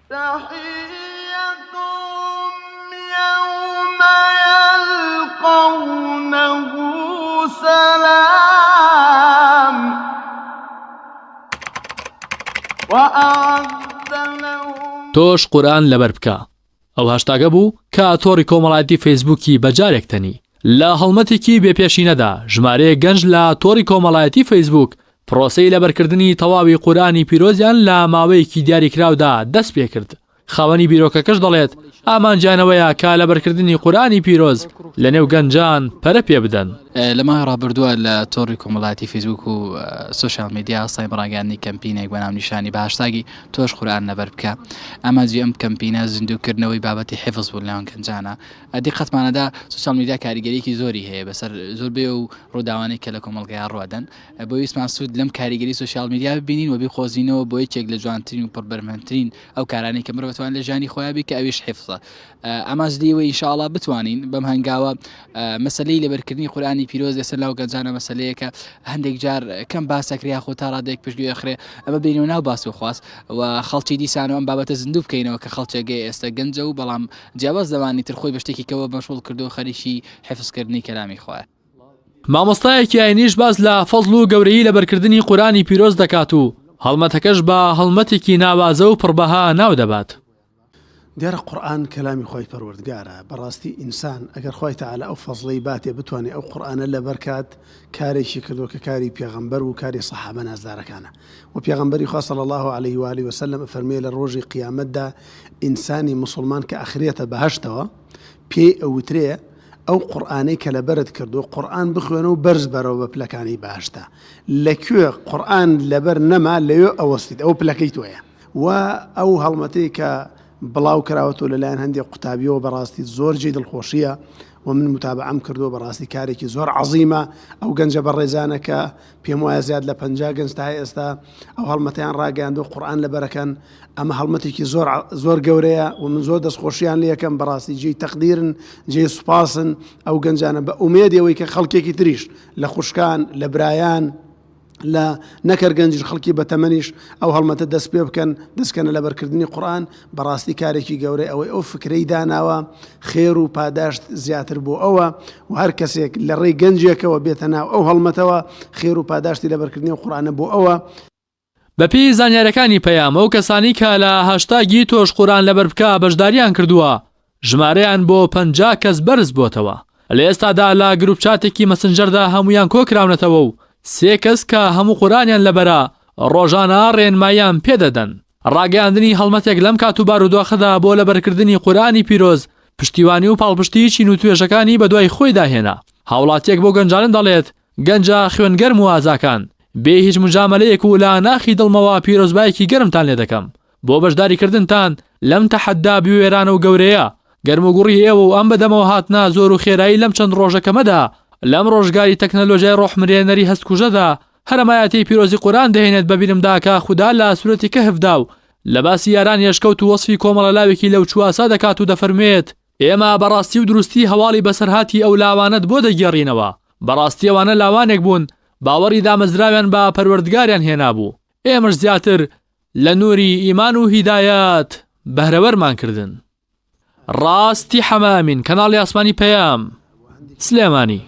تحیتهم یوم یلقونه سلام وأعد لهم تۆش قورئان لەبەر بکە. ئەو هاشتاگە بوو کە تۆڕی کۆمەڵایەتی فەیسبووکی بە جارێک تەنی. لە هەڵمەتێکی بێ پێشینەدا ژمارەیەک گەنج لە تۆڕی کۆمەڵایەتی فەیسبووک پرۆسەی لەبەرکردنی تەواوی قورئانی پیرۆزیان لە ماوەیەکی دیاریکراودا دەست پێکرد. خاوەنی بیرۆکەکەش دەڵێت، ئامانجیان ئەوەیە کە لەبەرکردنی قورئانی پیرۆز لەنێو گەنجان پەرە پێ بدەن. لە ماوەی ڕابردووە لە تۆڕی کۆمەڵایەتی فەیسبووک و سۆشیال میدیا هەستاین بە ڕاگەیاندنی کەمپینێک بە ناونیشانی بە هاشتاگی تۆش قورئان لەبەر بکە. ئامانجی ئەم کەمپینە زیندووکردنەوەی بابەتی حیفز بوو لەنێوان گەنجانە. دیقەتمانەدا سۆشیال میدیا کاریگەریەکی زۆری هەیە بەسەر زۆربەی ئەو ڕووداوانەی کە لە کۆمەڵگەیا ڕوادەن. بۆ ویستمان سوود لەم کاریگەری سۆشیال میدیا ببینین و بیقۆزینەوە بۆ یەکێک لە جوانترین و پڕبەرهەمترین ئەو کارانەی کە مرۆڤ دەتوانێت لە ژیانی خۆیان بیکە ئەویش حیفزە. ئامانج لێیەوە ئینشاءڵا بتوانین بەم هەنگاوە مەسلەی لەبەرکردنی قورئانی پیرۆز لەسەر لاو گەنجانە مەسلەیەکە هەندێک جار کەم باسەکرێ یاخۆ تا ڕادەیەک پشتگوێ ئەخرێ ئەمە بینەوە ناو باس و خواست و خەڵکی دیسانەوە ئەم بابەتە زیندوو بکەینەوە کە خەڵکێک ئێستا گەنجە و بەڵام جیاواز لەوانی تر خۆی بە شتێکی کەوە مەشغوڵ کردو خەریکی حفزکردنی کەلامی خوایە. مامۆستایەکی ئاینیش باس لە فەزڵ و گەورەیی لەبەرکردنی قورئانی پیرۆز دەکات و هەڵمەتەکەش بە هەڵمەتێکی ناوازە و پڕبەها ناودەبات. دیارە قورئان کەلامی خوای پەروەردگارە، بەڕاستی ئینسان ئەگەر خوای تەعالا ئەو فەزڵەی باتێ بتوانێ ئەو قورئانە لەبەر کات کارێکی کردووە کە کاری پێغەمبەر و کاری سەحابە نازدارەکانە و پێغەمبەری خوا صلی اللە علیه و آله و سلم ئەفەرموێ لە ڕۆژی قیامەتدا ئینسانی موسڵمان کە ئەخرێتە بەهەشتەوە پێی ئەوترێ ئەو قورئانەی کە لەبەرت کردووە قورئان بخوێنە و بەرز بەرەوە بە پلەکانی بەهەشتا لە کوێ قورئان لەبەر نەما لەوێ ئەوەستیت ئەوە پلەکەی تۆیە و ئەو هەڵمەتەی کە بڵاو کراوەتەوە لەلایەن هەندێک قوتابیەوە بەڕاستی زۆر جێی دڵخۆشیە و من متابعەم کردووە بەڕاستی کارێکی زۆر عەزیمە ئەو گەنجە بەڕێزانە کە پێم وایە زیاد لە 50 گەنج تا ئێستا ئەو هەڵمەتیان ڕاگەیاندووە قورئان لەبەرەکەن ئەمە هەڵمەتێکی زۆر زۆر گەورەیە و من زۆر دەستخۆشیان لەکەم بەڕاستی جێی تەقدیرن جێی سوپاسن ئەو گەنجانە بە ئومێدی ئەوەی کە خەڵکێکی تریش لە خوشکان لە برایان لە نەک هەر گەنجیش خەڵکی بەتەمەنیش ئەو هەڵمەتە دەست پێ بکەن دەستکەنە لەبەرکردنی قورئان بەڕاستی کارێکی گەورەی ئەوەی ئەو فکرەی داناوە خێر و پاداشت زیاتر بۆ ئەوە و هەر کەسێک لە ڕێی گەنجێکەوە بێتە ناو ئەو هەڵمەتەوە خێر و پاداشتی لەبەرکردنی ئەو قورئانە بۆ ئەوە. بەپێی زانیارەکانی پەیام ئەو کەسانەی کە لە هاشتاگی تۆش قورئان لەبەر بکە بەشداریان کردووە ژمارەیان بۆ 50 کەس بەرز بۆتەوە لە ئێستادا لە گروپ چاتێکی مەسنجەردا هەمویان کۆکراونەتەوە و سێ کەس کە هەموو قورئانیان لەبەرە ڕۆژانە ڕێنماییان پێدەدەن. ڕاگەیاندنی هەڵمەتێک لەم کات و بارودۆخەدا بۆ لەبەرکردنی قورئانی پیرۆز پشتیوانی و پاڵپشتیی چین و توێژەکانی بەدوای خۆیدا هێنا. هاوڵاتییەک بۆ گەنجانە دەڵێت، گەنجە خوێنگەرم و ئازاکان، بێ هیچ موجامەلەیەک و لە ناخی دڵمەوە پیرۆزبایەکی گەرمتان لێ دەکەم بۆ بەشداریکردنتان لەم تەحەددا بوێرانە و گەورەیە. گەرموگوڕی ئێوە و ئەم بەدەمەوە هاتنە زۆر و خێرایی لەم چەند ڕۆژە کەمەدا، لەم ڕۆژگاری تەکنەلۆژیای ڕۆحمرێنەری هەستکوژەدا، هەرەمایەتیی پیرۆزی قورئان دەهێنێت بە بیرمدا کە خودا لە سورەتی کەهفدا و لە باسی یارانی ئەشکەوت و وەسفی کۆمەڵە لاوێکی لەوچووئاسا دەکات و دەفەرموێت، ئێمە بە ڕاستی و دروستی هەواڵی بەسەرهاتی ئەو لاوانەت بۆ دەگێڕینەوە، بەڕاستی ئەوانە لاوانێک بوون باوەڕی دامەزراویان بە پەروەردگاریان هێنابوو، ئێمەش زیاتر لە نوری ئیمان و هیدایەت بەهرەوەرمان کردن. ڕاستی حەمە ئەمین، کەناڵی ئاسمانی پەیام، سلێمانی.